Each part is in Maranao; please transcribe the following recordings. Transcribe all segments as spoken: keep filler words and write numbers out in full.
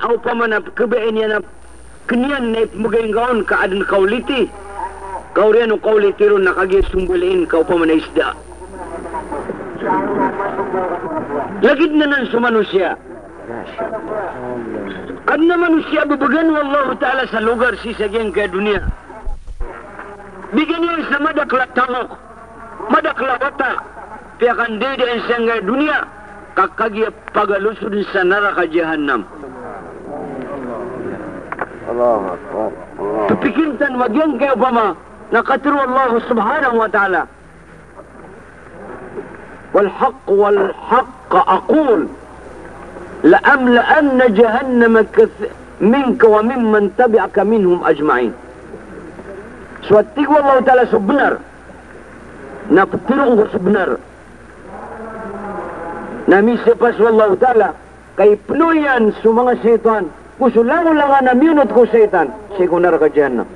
a opama na pkhabayaan iyan a kn iyan na ipmbgay ngka on ka adn ka quality. Ka oriyan o quality ron na kagiya sombaliin ka opama na isda. Lagid anan so manosiya. Adn a manosiya a bbgan o Allahu Ta'ala sa lugar sii sa giyangkaya doniya. Bigan iyan sa madakl a tamok, madakl a wata, piyakandaydaan sangkaya doniya, ka kagiya pagalosodn sa naraka jahannam. Allahu Akbar. Allahu Akbar. Pphikirn tano a giyangkaya opama na katharo o Allah subhanahu wa ta'ala, "Wal haqq, wal haqq aqul, la amla'anna jahannama kath-, minka wa mimman tabi'aka minhum ajma'in." So a tig o Allahu Ta'ala so bnar, na ptharoon ko so bnar. Na misapas o Allahu Ta'ala, ka ipno iyan so manga shaytan, go so langolangan a miyonot ko shaytan, sii ko naraka jahannam.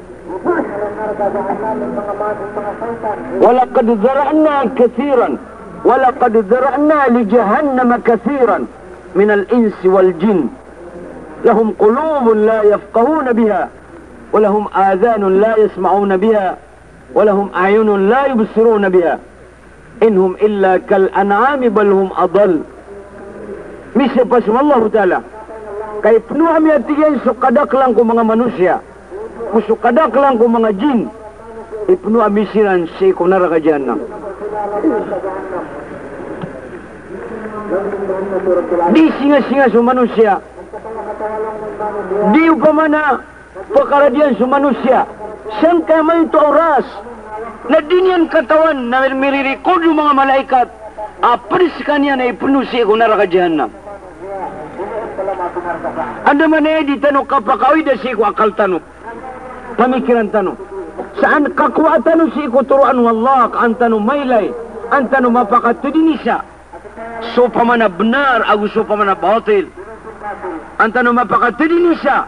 Walaqad dhara'na kathiran, walaqad dhara'na li jahannama kathiran minal insi wal jinn. Lahum qulubun la yafqahuna biha, wa lahum adhanun la yasma'una biha, wa lahum a'yunun la yubsiruna biha. In hum illa kal an'ami bal hum adall. Misapas o Allahu Ta'ala, ka ipno ami, a tig iyan, so kadaklan ko manga manosiya, go so kadaklan ko manga jinn, ipno ami siran sii ko naraka jahannam. Di singasinga so manosiya. Di opama na pkaradiyan so manosiya sangkaya maito a oras, na di niyan katawan na miririkod o manga malaikat a pd skaniyan a ipno sii ko naraka jahannam. Andamanaya di tano kapakaawida sii ko akal tano, pamikiran tano, sa an kakowaa tano sii ko toroan o Allah, ka an tano mailay, an tano mapakatadinisa so opama na bnar ago so opama na batil. An tano mapakatadinisa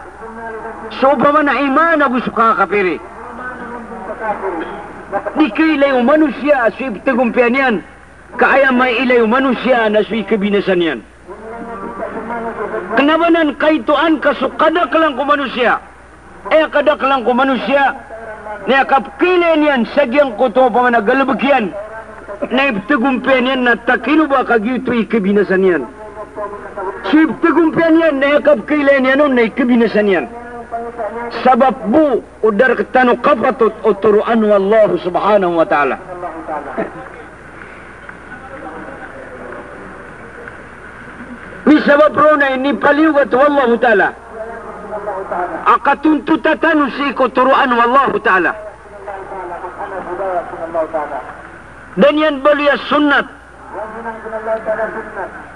so opama na iman ago so kakapiri. Di kailay o manosiya so ipthagompiya niyan, ka aya mailay o manosiya na so ikabinasa niyan. Kna ba nan kaitoan ka so kadaklan ko manosiya, aya kadaklan ko manosiya, na aya kapkailay niyan sa giyangkoto a opama na galbk iyan, na ipthagompiya niyan na takino ba ka giyoto i kabinasa niyan. So ipthagompiya niyan na aya kapkailay niyan on na i kabinasa niyan. Sabap bo o da rktano kapatot o toroan o Allah subhanahu wa ta'ala. Misabap roo na inipaliyogat o Allahu Ta'ala a katontota tano sii ko toroan o Allahu Ta'ala. Da niyan baloya sunnat.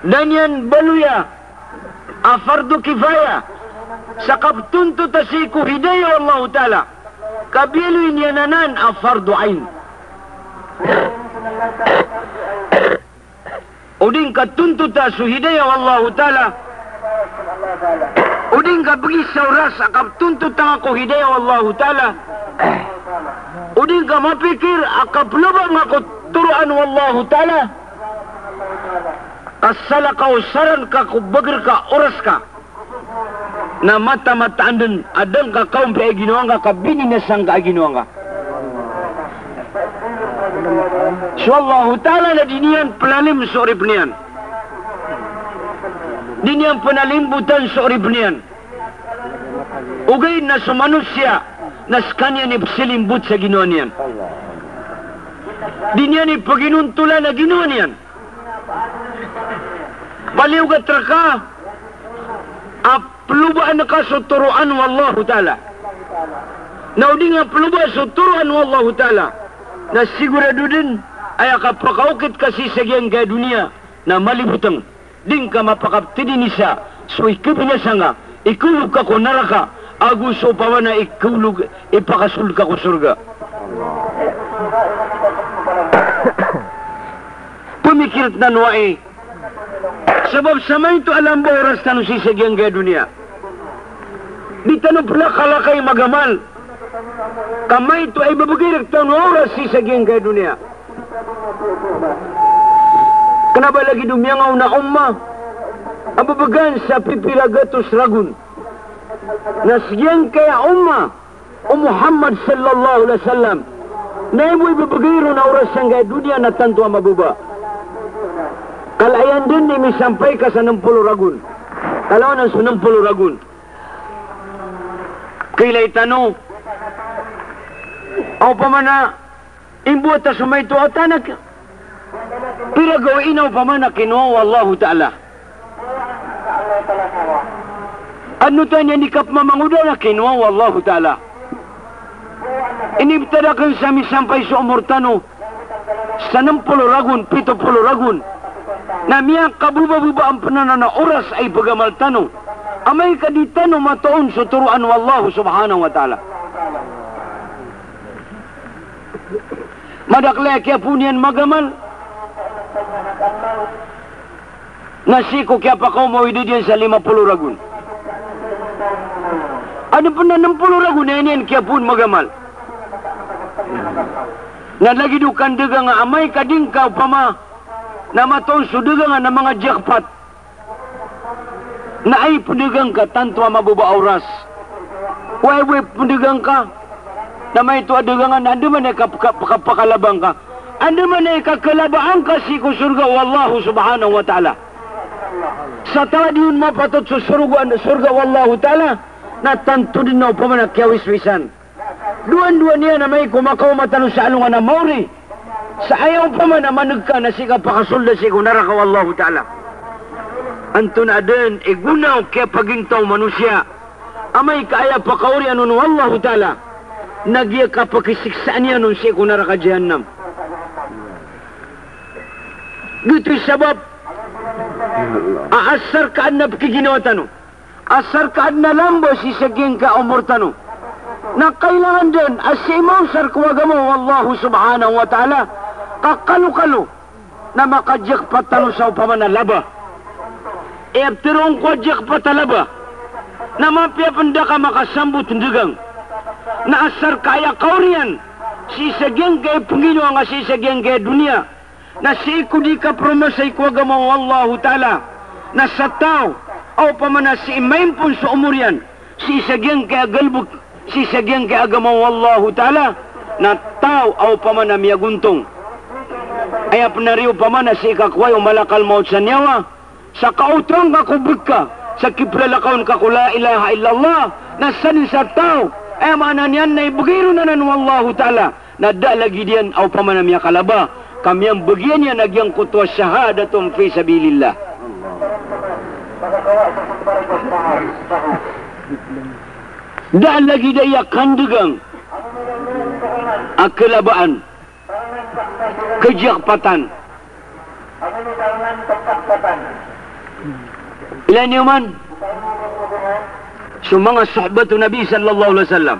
Da niyan baloya a fardu kifaya sa kaptontota sii ko hidayah o Allahu Ta'ala. Ka biyaloy niyan anan a fardu ain. O di ngka tontota so hidayah o Allahu Ta'ala, o di ngka bgi sa oras a kaptontota ngka ko hidayah o Allahu Ta'ala, o di ngka mapikir a kaploba ngka ko toroan o Allahu Ta'ala, ka salakaw saran ka ko bagr ka oras ka. Na mata-mataan dn a da ngka kaompiya a ginawa ngka ka bininasa ngka a ginawa ngka. So Allahu Ta'ala na di niyan plalim so oripn iyan. Di niyan pnalimbotan so oripn iyan. Ogaid na so manosiya na skaniyan i psilimbot sa ginawa niyan. Di niyan i paginontolan a ginawa niyan. Paliyogat rka a plobaan ka so toroan o Allahu Ta'ala. Na o di ngka ploba so toroan o Allahu Ta'ala, na sigorado dn a aya kapakaokit ka sii sa giyangkaya doniya na malibotng. Di ngka mapakaptidinisa so ikabinasa ngka, ikaolog ka ko naraka, ago so opama na ikaolog, ipakasold ka ko sorga. Pamikir tano ai. Sabap sa maito a lamba o oras tano sii sa giyangkaya doniya. Di tano pn kalakay magamal ka maito a ibabagay rktano a oras sii sa giyangkaya doniya. Kna ba lagid o miyangaona a umma a bbgan sa pipila gatos ragon. Na sii giyangkaya ummah o Muhammad sallallahu alaihi wasallam, na aya bo i bebegay ron a oras sangkaya doniya na tanto a mababa. Kala aya den i misampay ka sa nem polo ragon. Kala anan so nem polo ragon. Kailay tano a opama na imbowat a so maito a tanak, pira gawii na opama na kinowa o Allahu Ta'ala. Adn oto a niyan di kapmamangoda na kinowa o Allahu Ta'ala. Inibtad aken sa misampay so omor tano sa nem polo ragon, pito polo ragon, na miyakababababa a pn anan a oras a ipegamal tano, amay ka di tano matoon so toroan o Allahu subhanahu wa ta'ala. Madakel a kiyapoon iyan magamal na sii ko kiyapakaoma o idad iyan sa lima polo ragon. Adn pn a nem polo ragon na aya niyan kiyapoon magamal. Na lagid o kandegang a amay ka di ngka opama na matoon so degangan a manga jackpot. Na aya pendegang ka tanto a mababa a oras. Oway, bo i pendegang ka na maito a degangan, andamanaya i kap-, kap-, kapakalaba ngka? Andamanaya i kakalabaan ka sii ko sorga o Allahu subhanahu wa ta'ala? Sa taw a di on mapatot so sorga, sorga o Allahu ta'ala, na tanto den a opama na kiyawiswisan. Dowa-dowa niyan a amay ko makaoma tano sa alongan a maori sa aya opama na maneg ka na sii ka pakasolda sii ko naraka o Allahu ta'ala. Antonaa den i gona o kiyapagintaw o manosiya amay ka aya pakaoriyan on o Allahu ta'ala na giya kapakisiksaan iyan on sii ko naraka jahannam. Giyoto i sabap a asar ka adn a pekiginawa tano, asar ka adn a lamba sii sa giyangkaya omor tano, na kailangan den a sii maosar ko agama o Allahu subhanahu wa ta'ala ka kalokalo na makajackpot tano sa opama na laba. Aya pteroon ko a jackpot a laba na mapiya pn da ka makasambot ndegang. Na asar ka aya kaoriyan sii sa giyangkaya pengginawang ka sii sa giyangkaya doniya na sii ko di kapromasay ko agama o Allahu ta'ala, na sa taw a opama na sii maimpon so omor iyan sii sa giyangkaya galebek, sii sa giyangkaya agama o Allahu ta'ala, na taw a opama na miyagontong. Aya pn ari opama na sii kakowai o malakal mawt sa niyawa, sa kaoto ngka ko bek ka, sa kiplalakaw ngka ko la ilaha illallah, na sadn sa taw, aya maana niyan na ibegay ron anan o Allahu ta'ala, na da a lagid iyan a opama na miyakalaba, ka miyambegiyan iyan a giyangkoto a shahadatun fi sabilillah. Da a lagid aya kandegang a kalabaan, kajackpotan. Ilay niyo man so manga sahabat o Nabi sallallahu alaihi wasallam.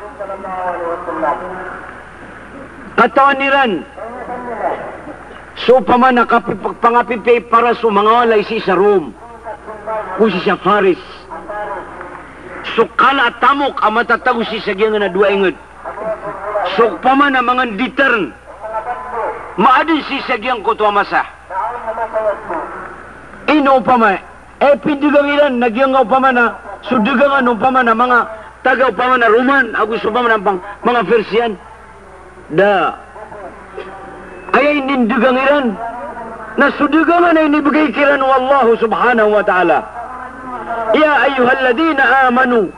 Katawan iran so opama na kapi-, pangapipiya i paras o manga walay sii sa Rome ko sii sa Faris. So kala a tamok a matatago sii sa giyangkanan a dowa inged. So opama na manga nditarn, maaden sii sa giyangkoto a masa. Ino opama, e, pindegang iran na giyangka opama na so degangan opama na manga taga opama na Roman, ago so opama na pang-, manga Persian. Da. Aya inindegang iran na so degangan a inibegay kiran o Allah subhanahu wa ta'ala. Ya ayyuhalladhina amanu,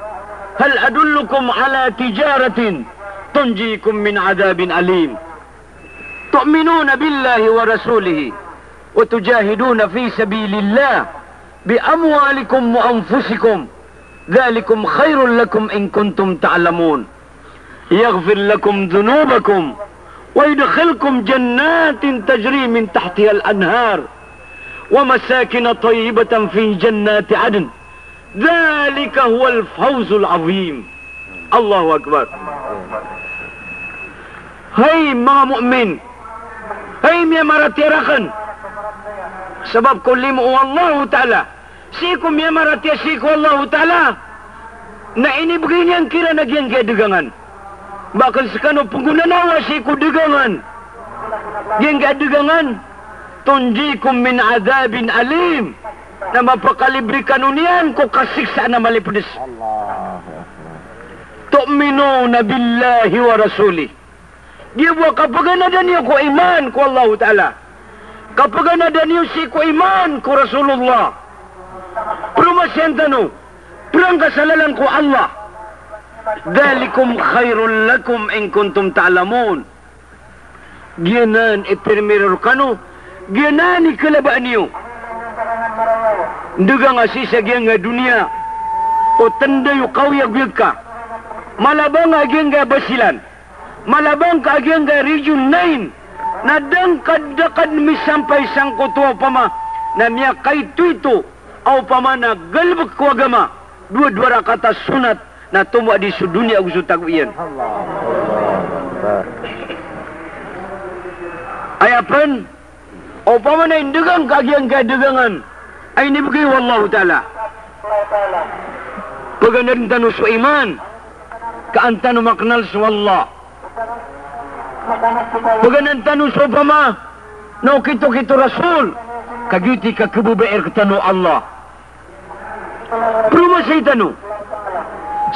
hal adullukum ala tijaratin tunjikum min adhabin alim. Tu'minuna billahi wa rasulihi wa tujahiduna fi sabilillah bi amwalikum wa anfusikum. Dhalikum khairul lakum in kuntum ta'lamun. Yaghfir lakum dhunubakum wa yudkhilkum jannatin tajri min tahtihal anhar wa masakina tayyibatan fi jannati adn. Dhalika huwal fawzul azim. Allahu Akbar. Hay manga mu'min, hay miyamaratiyaya raken, sabap ko limo o Allahu Ta'ala. Sii ko miyamaratiyaya sii ko Allahu Ta'ala na inibegay niyan kiran a giyangkaya degangan. Ba aken sekano penggonanawa sii ko degangan. Giyangkaya degangan, tunjikum min adhabin alim. Na mapakalibre kano niyan ko kasiksaan a malipds. Tu'minuna billahi wa rasulih. Giya bo a kapaganadan iyo ko iman ko Allahu Ta'ala. Kapaganadan iyo sii ko iman ko Rasulullah. Promasayan tano. Prangka sa lalan ko Allah. Dhalikum khairul lakum in kuntum ta'lamun. Giyanan i pirmiro rkano, giyanan i kalabaan iyo. Ndagang a sii sa giyangkaya doniya, o tnday o kawiyagoyag ka. Malabang a giyangkaya Basilan. Malabang ka a giyangkaya Region nine. Na da ngka, da ka dn misampay sangkoto a opama na miyakaitoito a opama na galbk ko agama, dowa-dowa rakaat a sonat, na tomo a di so doniya ago so tago iyan. Allahu Akbar. Aya pn, opama na indagang ka a giyangkaya dagangan a inibgay o Allahu Ta'ala. Paganadan tano so iman, ka an tano maknal so Allah. Paganadan tano so opama na okit-okit o Rasul, ka giyoto i kakhababayai rktano o Allah. Promasay tano.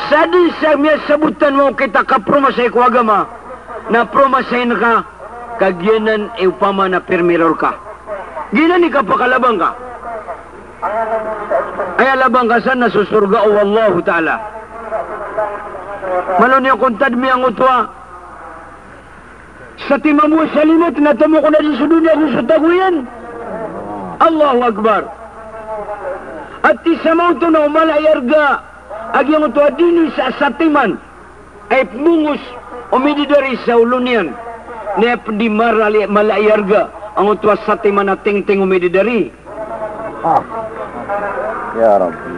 Sadn sa miyasabot tano a okit a kapromasay ko agama, na promasayan ka, ka giyanan i opama na pirmiro rka. Giyanan i kapakalabang ka. Aya labang ka san na so sorga o Allahu Ta'ala. Malo niyo kon tadmi angkoto a satiman bo a salimot na tomo ko na di so doniya ago so tago iyan. Allahu Akbar. Ati sa maoto na o mala i arga a giyangkoto a dinis a satiman a ipmbongos o midadari sa olo niyan. Na aya pn di mala i, mala i arga angkoto a satiman a tingting o midadari. Ah. Ya Rabbi.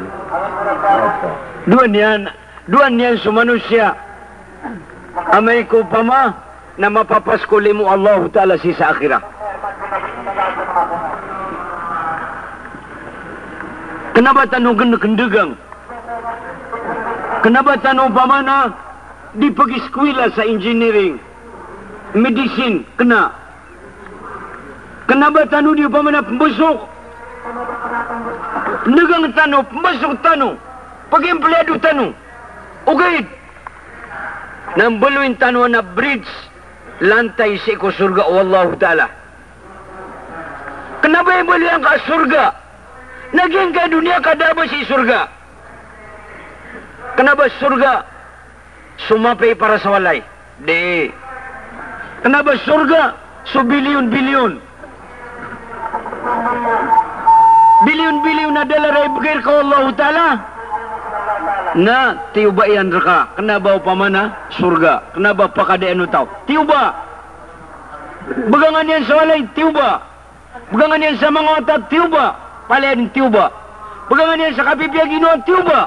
Dowa niyan, dowa niyan so manosiya amay ko opama na mapapas ko limo o Allahu Ta'ala sii sa akhirat. Kna ba tano gn-, gndagang. Kna ba tano opama na di pgiskwila sa engineering, medicine, kna. Kna ba tano di opama na pmbosok. Ndagang tano, pmbosok tano, pgimplyado tano. Ogaid na mbaloyin tano a bridge, lantay sii ko sorga o Allahu Ta'ala. Kna ba imbaloy angka a sorga na giyangkaya doniya ka da a ba sii sorga. Kna ba sorga so mapiya i para sa walay. Di. Kna ba sorga so biliyon-biliyon. Biliyon-biliyon a dollar a ibgay rka o Allahu Ta'ala. Na tiyoba iyan rka. Kna ba opama na sorga. Kna ba pakadayan o taw. Tiyoba. Bgangan iyan sa walay, tiyoba. Bgangan iyan sa manga wata, tiyoba. Palaya dn, tiyoba. Bgangan iyan sa kapipiya ginawa, tiyoba.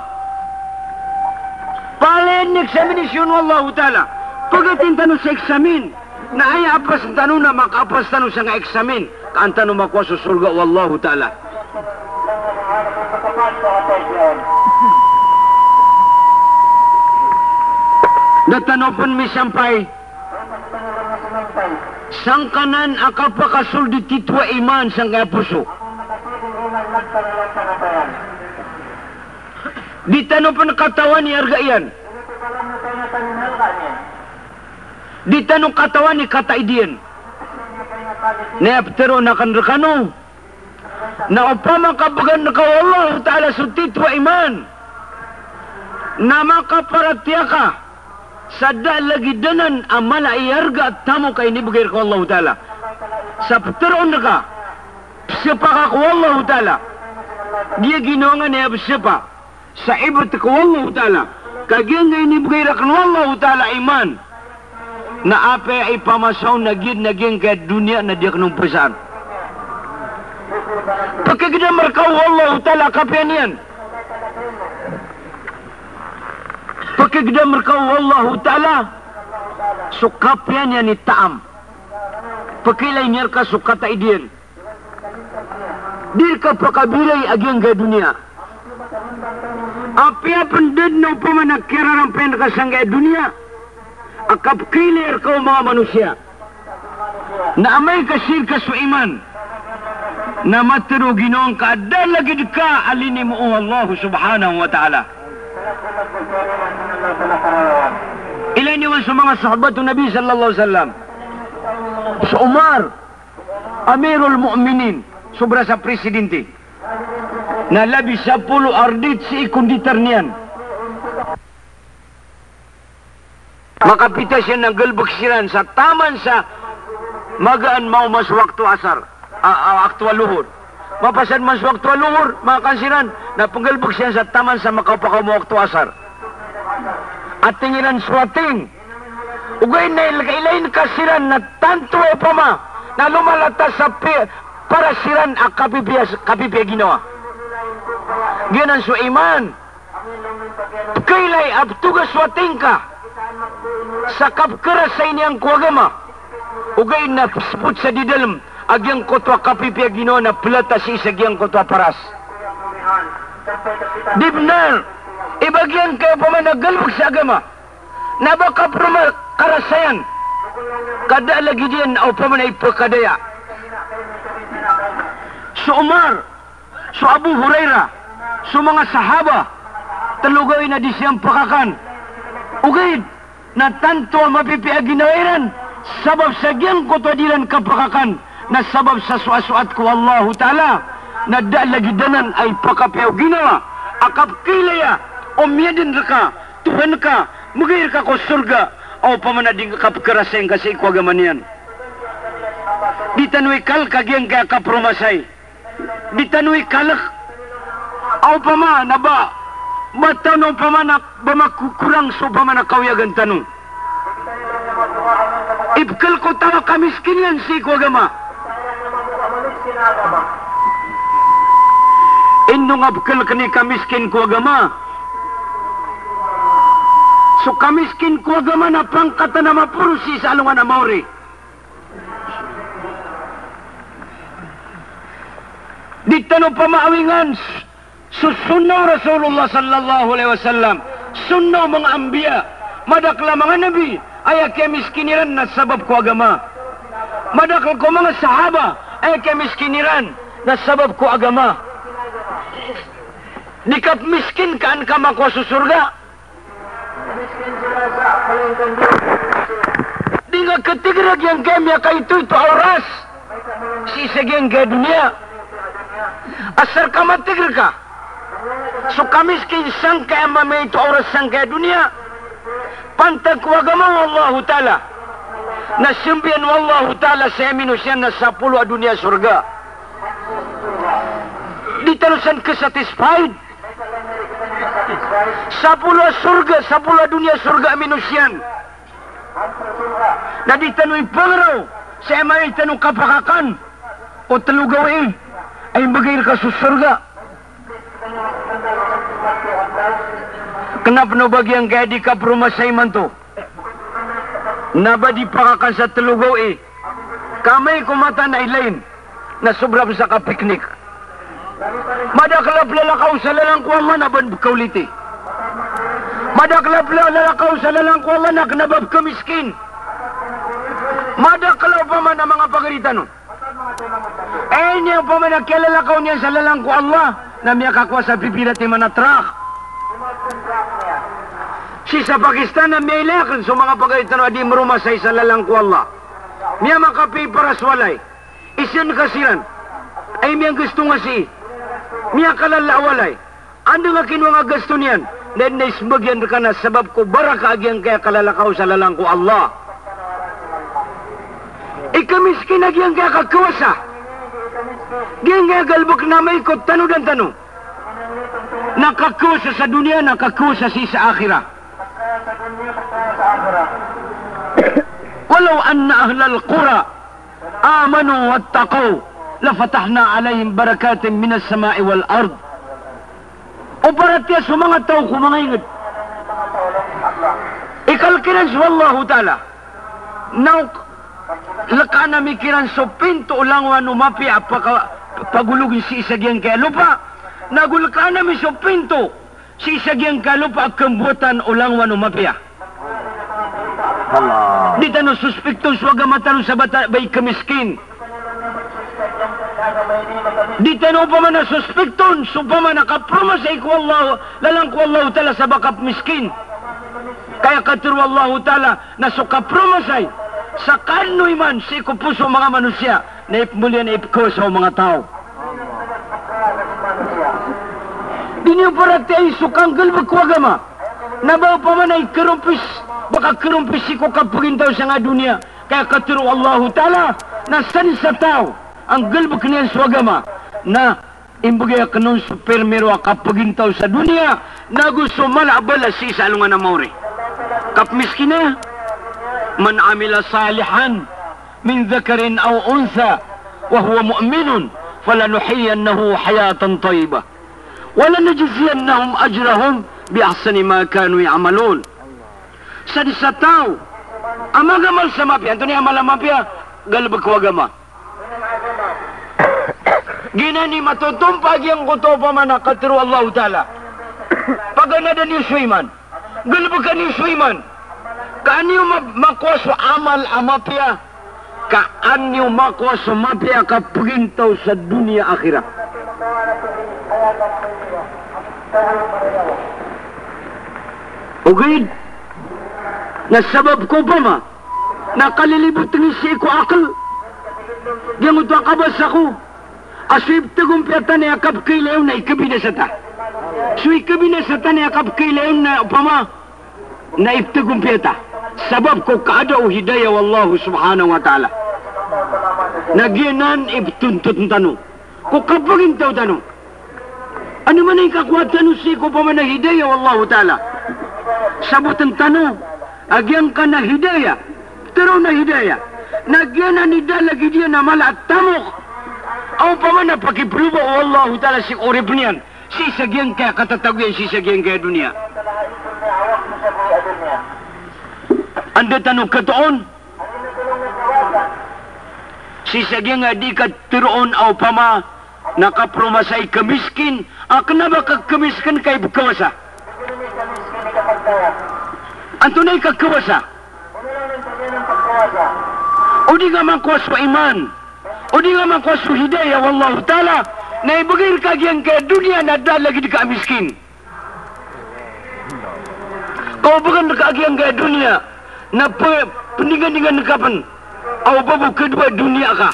Palaya dn examination o Allahu Ta'ala. Pagatin tano sa examine. Na aya apas tano na makaapas tano sangkai examine, ka an tano makowa so sorga o Allahu Ta'ala. Da tano pn misampay sangkanan a kapakasold i titho a iman sangkaya poso. Di tano pn katawan i arga iyan. Di tano katawan i kataid iyan. Na aya ptharoon akn rkano na opama ka bgan rka o Allahu Ta'ala so titho a iman, na makaparatiyaya ka sa da a lagid anan a mala i arga a tamok a inibgay rka o Allahu Ta'ala. Sa ptharoon rka, pzapa ka ko Allahu Ta'ala. Giya ginawa nga na aya pzapa sa ibt ko Allahu Ta'ala. Ka giyangkaya inibgay rakn o Allahu Ta'ala a iman na apiya ipamasa on na giya dn a giyangkaya doniya na di akn on pzaan. Pkigdam rka o Allahu Ta'ala a kapiya niyan. Pkigdam rka o Allahu Ta'ala so kapiya niyan i taam. Pkiilay niyan rka so kataid iyan. Di rka pakabiray a giyangkaya doniya. Apiya pn da dn a opama na kiyararampayan rka sangkaya doniya a kapkiilay rka o manga manosiya. Na amay ka sii rka so iman, Na matero ginawa ngka a da lagid ka a linimo o Allah subhanahu wa ta'ala. Ilay niyo man so manga sahabat o Nabi sallallahu alaihi wasallam. So Umar, Amirul Mu'minin, sobra sa presidente. Na labi sapolo a rdit sii ko nditar niyan. Makapita siran na galebek siran sa taman sa magaan maoma so wakto asar, a, a, wakto a lohor. Mapasad man so wakto a lohor, makan siran, na penggalebek siran sa taman sa makapakaoma wakto asar. Ating iran so ating. Ogaid na il-, ilay ngka siran na tanto opama na lomalatas sa pi-, paras iran a kapipiya, kapipiya ginawa. Giyanan so iman. Pekailay a petogas o ating ka sa kapekerasain iyan ko agama. Ogaid na pesepot sa di dalem a giyangkoto a kapipiya ginawa na pelata sii sa giyangkoto a paras. Di benar i ba giyangkaya opama na galebek sa agama na ba kaperoma karasayan ka da lagid iyan a opama na ipekadaya. So Umar, so Abu Hurairah, so manga sahaba, telo gawii na di siran pekakan. Ogaid na tanto a mapipiya a ginawa iran, sabap sa giyangkoto a di iran kapekakan, na sabap sa soasoat ko Allahu Ta'ala, na da lagid anan a ipakapiya o ginawa a kapekeilaya o miyaden reka, Tuhan ka, megay reka ko sorga, a opama na di ngka kapekerasain ka sii ko agama niyan. Di tano ikalek a giyangkaya kaperomasay. Di tano ikalek a opama na ba, ba tano opama na ba makokorang so opama na kawiyagan tano. Ipekelek o taw a kamiskin iyan sii ko agama. Ino nga pekeleken i kamiskin ko agama? So kamiskin ko agama na pangkatan a maporo sii sa alongan a maori. Di tano pamaawingan so sunnah o Rasulullah sallallahu alaihi wasallam, sunnah o manga anbiya, madakel a manga nabi, aya kiyamiskin iran na sabap ko agama. Madakel ko manga sahaba, aya kiyamiskin iran na sabap ko agama. Di ka pemiskin ka an ka makowa so sorga. Di nga katiger a giyangkaya miyakaitoito a oras sii sa giyangkaya doniya. Asar ka matiger ka so kamiskin sangkaya mamaito a oras sangkaya doniya, pantag ko agama o Allahu Ta'ala, na sembiyan o Allahu Ta'ala sa aya minos iyan na sapolo a doniya sorga. Di tano san kasatisfied. Sapolo a sorga, sapolo a doniya sorga a minos iyan. Na di tano ipangaraw sa aya maana i tano kapakakan o telo gawii a imbegay reka so sorga. Kena pen o ba giyangkaya di kaperomasay imanto na ba di pakakan sa telo gawii. Ka amay ko mataan a ilayin na sobra pen sa kapiknik. Madakel a pelalakaw sa lalan ko Allah na ba di pekaoliti. Madakel a pelalakaw sa lalan ko Allah na kena ba pekamiskin. Madakel a opama na manga pagari tano. Aya niyan opama na kiyalalakaw niyan sa lalan ko Allah na miyakakowa sa pipira timan a trak. Sii sa Pakistan na miyailay aken so manga pagari tano a di meromasay sa lalan ko Allah. Miyamakapipara so walay. Isan ka siran. Ay miyanggasto nga sii. Miyakalala a walay. Anda nga kinowa nga gasto niyan? Na aya isembag iyan reka na sabap ko baraka a giyangkaya kalalakaw sa lalan ko Allah. Ikamiskin a giyangkaya kakawasa. Giyangkaya galebek na amay ko tanodan tano na kakawasa sa doniya, na kakawasa sii sa akhirat. Walaw anna ahlal qura amanu wattaqaw lafatahna alaihim barakatin minas samai wal ard. O paratiyaya so manga taw ko manga inged, ikalek iran so Allahu Ta'ala, na go lekaan ami kiran so pinto o langowan o mapiya a paka-, pagolog sii sa giyangkaya lopa, na go lekaan ami so pinto sii sa giyangkaya lopa a kembowatan o langowan o mapiya. Allah. Di tano suspikton so agama tano sa bata-, ba ikamiskin. Di tano opama na suspekton so opama na kapromasay ko Allah, lalan ko Allahu Ta'ala sa ba kapmiskin. Ka aya katharo o Allahu Ta'ala na so kapromasay sa kaadn o iman sii ko poso o manga manosiya na ipmbaloy iyan a ipkawasa o manga taw. Di niyo paratiyayai so kanggalbk o agama. Na ba opama na ikarompis, ba ka karompis sii ko kapagintaw sangkai a doniya. Ka aya katharo o Allahu Ta'ala na sadn sa taw a nggalbkn iyan so agama na imbgay akn on so pirmiro a kapagintaw sa doniya, nago so mala a balas sii sa alongan a maori. Kapmiskin a, "Man amila salihan min dhakarin aw untha wa huwa mu'minun falanuhyiyannahu hayatan tayyibah wa lanajziyannahum ajrahum bi ahsani ma kanu ya'malun." Sadn sa taw a magamal sa mapiya, antonaa i amal a mapiya? Galbk o agama. Giyanan i matotompa giyangkoto opama na katharo o Allahu Ta'ala. Paganada niyo so iman. Galbka niyo so iman. Ka an iyo ma-, makowa so amal a mapiya. Ka an iyo makowa so mapiya a kapagintaw sa doniya akhirat. Ogaid na sabap ko opama na kalilibotn sii ko akl giyangkoto a kabasa ko a so ipthagompiya ta na aya kapkhailay on na ikabinasa ta. So ikabinasa ta na aya kapkhailay on na opama na ipthagompiya ta. Sabap ko kaada o hidayah o Allah subhanahu wa ta'ala. Na giyanan i ptontotn tano ko kapagintaw tano. Ano man i kakowa tano sii ko opama na hidayah o Allahu Ta'ala. Sabotn tano a giyangkanan a hidayah, ptharoon a hidayah, na giyanan i da lagid iyan a mala a tamok a opama na pakiproba o Allahu Ta'ala sii ko oripn iyan sii sa giyangkaya katatago iyan sii sa giyangkaya doniya. Anda tano katoon sii sa giyangkaya di katharo on a opama na kapromasay kamiskin, a kna ba ka kamiskin ka ipkawasa. Antonaa i kakawasa? O di nga makowa so iman, o di nga makowa so hidayah o Allahu Ta'ala, na ibgay rka giyangkaya doniya na da lagid ka a miskin. Ka o bgan rka giyangkaya doniya na p-, pndingandingan ka pn a o ba bo kadowa a doniya ka.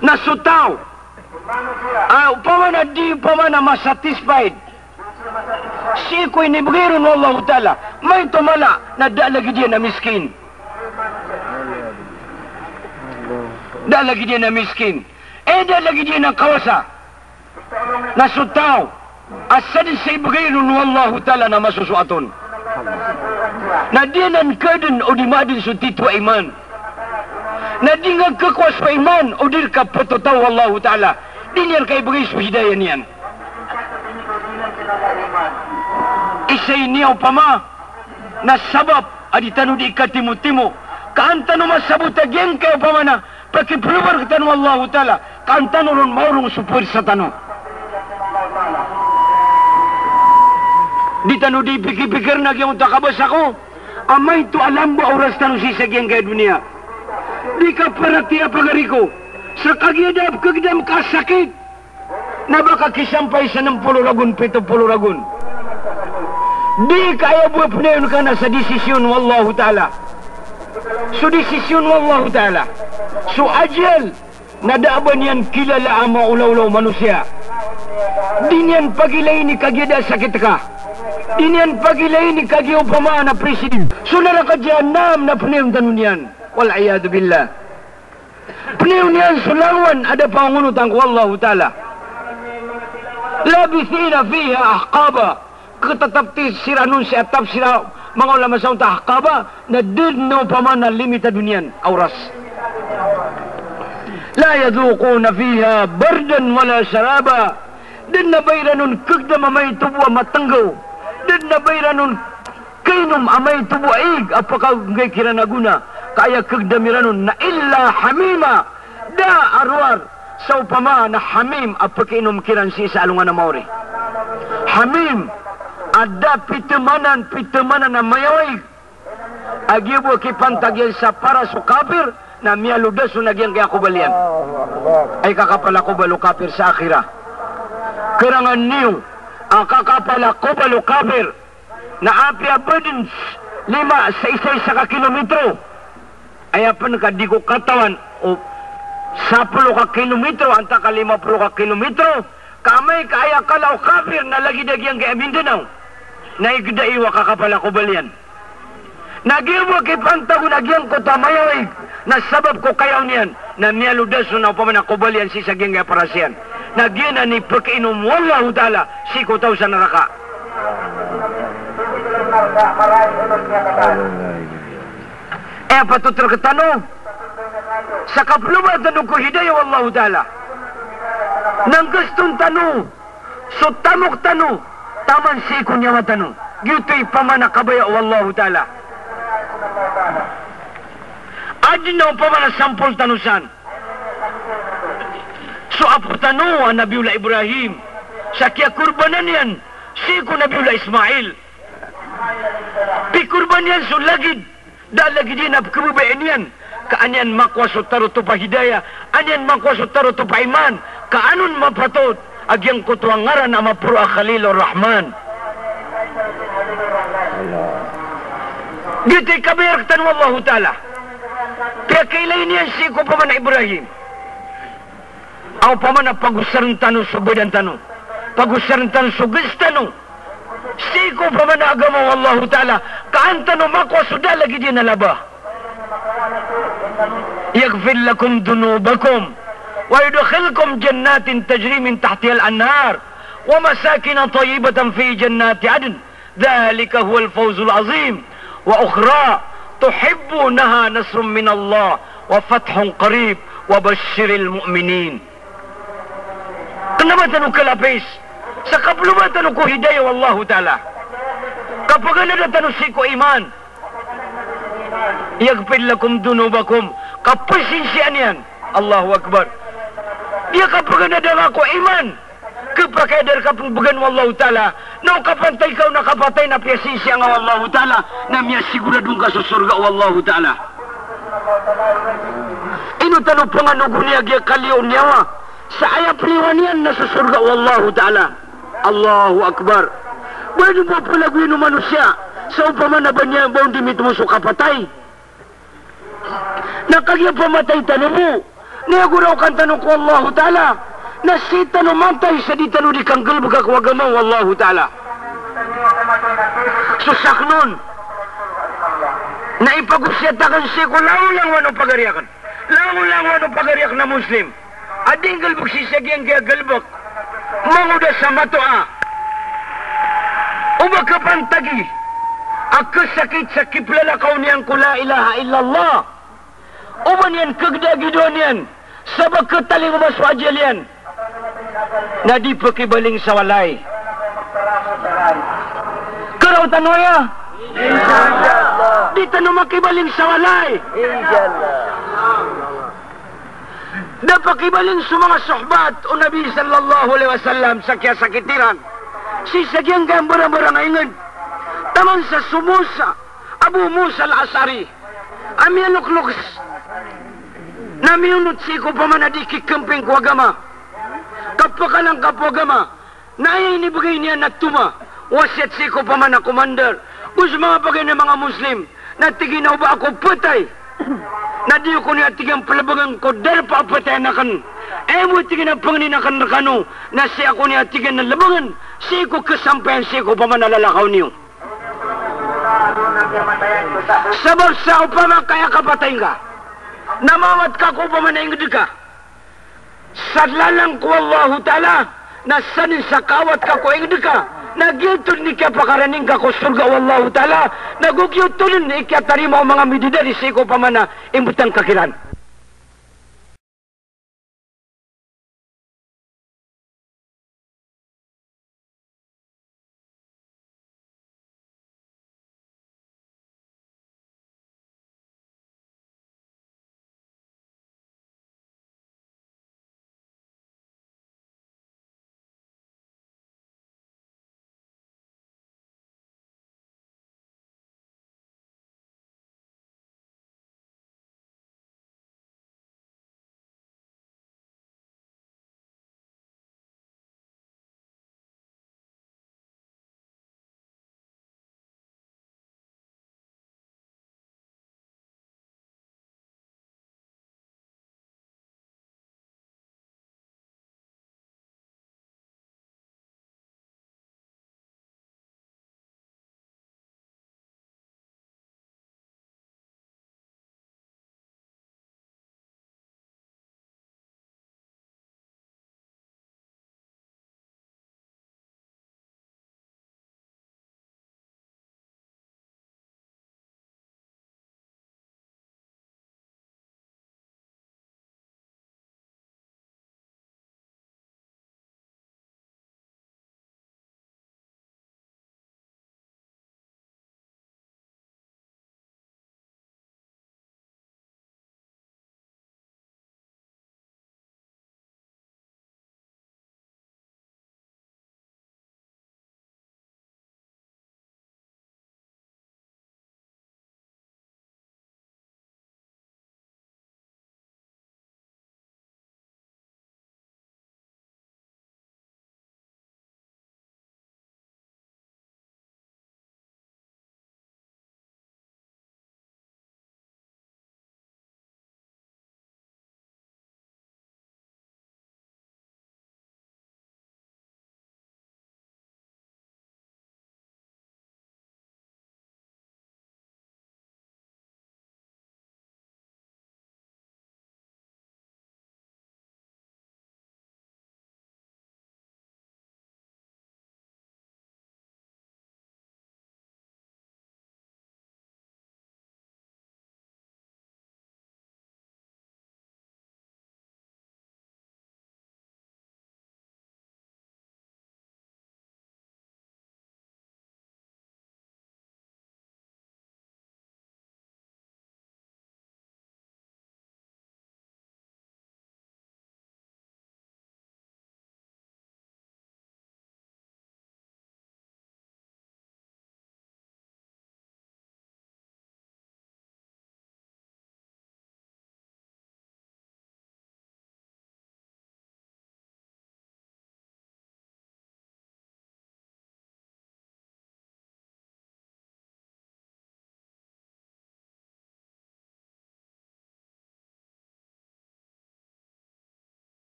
Na so taw a opama na di, opama na masatisfied sii ko inibgay ron o Allahu Ta'ala, maito mala na da lagid iyan a miskin. Da lagid iyan a miskin. Eh, da lagid iyan a kawasa. Na so taw a sadn sa ibgay ron o Allahu Ta'ala na masosoat on. Na di anan kaadn o di maadn so titho a iman. Na di nga kakowa so iman o di rka ptotaw o Allahu Ta'ala. Di niyan rka ibgay so hidayah niyan. Isa ini a opama na sabap a di tano di katimotimo. Ka an tano masabot a giyangkaya opama na pakiproba rktano o Allahu Ta'ala, ka an tano ron maorong so pwersa tano. Di tano di pikipikir na giyangkoto a kabasa ko a maito a lamba a oras tano sii sa giyangkaya doniya. Di ka paratiyaya pagari ko sa kagiya da a pkhagdam ka a sakit na ba ka kisampay sa nm polo ragon, pito polo ragon. Di ka aya bo a pnayon ka na sa desisyon o Allahu Ta'ala. So desisyon o Allahu Ta'ala. So ajal na da a ba niyan kilala a maolaola o manosiya. Di niyan pagilayin i kagiya da a sakit ka. Di niyan pagilayin i kagiya opama na president. So naraka jahannam na pnayon tano niyan. Wal iyadhu billah. Pnayon iyan so langowan a da pangongonotan ko Allahu Ta'ala. Labithina fiha ahqaba. Khatatap siran on sii a tafsir a manga ulama sa onta ahqaba, na da dn opama na limitado niyan a oras. La yadhuquna fiha bardan wala sharaba. Da dn a ba iran on khagdam a maito bo a matnggaw. Da dn a ba iran on khainom a maito bo a ig a pkhagnggay kiran a gona, ka aya khagdam iran on na illa hamima, da a rowar sa opama na hamim a pkhiinom kiran sii sa alongan a maori. Hamim a da pithamanan, pithamanan a mayaw a ig. A giya bo a kipantag iyan sa paras o kafir, Na miyaloda so na giyangkaya kobal iyan. Ay kakapal a kobal o kapir sa akhirah. Kerangan niyo a kakapal a kobal o kapir na apiya ba den lima sa isa-isa ka kilometro. Aya pen ka di ko katawan o sapolo ka kilometro antaa ka lima polo ka kilometro, ka amay ka aya kala o kapir na lagid a giyangkaya Mindanao, na igeda iyo a kakapal a kobal iyan. Na giya bo a kipantag on a giyangkoto a mayaw a ig, na sabap ko kayaw niyan, na miyaloda so na opama na kobal iyan sii sa giyangkaya paras iyan. Na giyanan i pekainom o Allahu Ta'ala sii ko taw sa naraka. Aya patot rektano sa kaploba tano ko hidayah o Allahu Ta'ala, na nggeston tano so tamok tano taman sii ko niyawa tano. Giyoto i pamana kabaya o Allahu Ta'ala. Aden a opama na sampol tano san so apo tano a Nabiyullah Ibrahim, sa kiyakorbanan iyan sii ko Nabiyullah Ismail. Pikorban iyan so lagid, da a lagid iyan a pekebabayaan iyan, ka an iyan makowa so tarotop a hidayah, an iyan makowa so tarotop a iman, ka an on mapatot a giyangkoto a ngaran a maporo a Khalilur Rahman. Giyoto i kabaya rektano o Allahu Ta'ala. Piyakailay niyan sii ko opama na Ibrahim a opama na pagosaren tano so badan tano, pagosaren tano so ges tano sii ko opama na agama o Allahu Ta'ala, ka an tano makowa so da a lagid iyan a laba. Yaghfir lakum dhunubakum wa yudkhilkum jannatin tajri min tahtihal anhar wa masakina tayyibatan fi jannati adn. Dhalika huwal fawzul azim. Wa ukhra tuhibbunaha nasrun minallah wa fathun qarib wa bashshiril mu'minin. Kena ba tano kalapis sa kaploba tano ko hidayah o Allahu Ta'ala. Kapaganada tano sii ko iman. Yaghfir lakum dhunubakum. Kapasinsiya niyan. Allahu Akbar. Iya kapaganada nga ko iman. Kepakay a da reka pen began o Allahu Ta'ala. Na o kapantay ka on a kapatay na piyasinsiya nga o Allahu Ta'ala, na miyasigurado ngka so sorga o Allahu Ta'ala. Ino tano panganogon iyan giya kaliyo o niyawa sa aya peliyowan iyan na so sorga o Allahu Ta'ala. Allahu Akbar. Ba ino bo pelagoyan o manosiya sa opama na ba niyan ba on di mitemo so kapatay. Na kagiya pamatay tano bo, na iyagoraokan tano ko Allahu Ta'ala, na sii tano matay sa di tano di kanggalebeka ko agama o Allahu Ta'ala. So sakn on na ipagosiyat aken sii ko langolangowan o pagari aken, langolangowan o pagari aken a Muslim a di nggalebek sii sa giyangkaya galebek. Mangoda sa matoa o ba kapantagi a kesakit sa kiplalakaw niyan ko la ilaha illallah. O ba niyan kegdagidoan iyan sa ba ketalingoma so ajal iyan, na di pekibaling sa walay. Keraw tano aya? Di tano makibaling sa walay. Da pakibaling so manga sohbat o Nabi sallallahu alaihi wasallam sa kiyasakit iran sii sa giyangkaya mbarangbarang a inged. Taman sa so Musa, Abu Musa al-Ash'ari a miyaloklok na miyonot sii ko opama na di kikemping ko agama, kapakalang ka ko agama. Na aya inibegay niyan na toma, wasiyat sii ko opama na commander, go so manga pagari a manga Muslim, na tig iyan a o ba ako petay, na di ako niyan, tig iyan, pelebengen ko darpa a petayan aken. Aya bo, tig iyan, a pengenin aken rekano na sii ako niyan, tig iyan, a lebengen sii ko kesampayan sii ko opama na lalakaw niyo. Sabap sa opama ka aya kapatay ngka na mawat ka ko opama na inged ka sa lalan ko Allahu Ta'ala, na saden sa kawat ka ko inged ka, na giyoto den i kiyapakarani ngka ko sorga o Allahu Ta'ala, na go giyoto den i kiyatarima o manga midadari sii ko opama na imbetang ka kiran.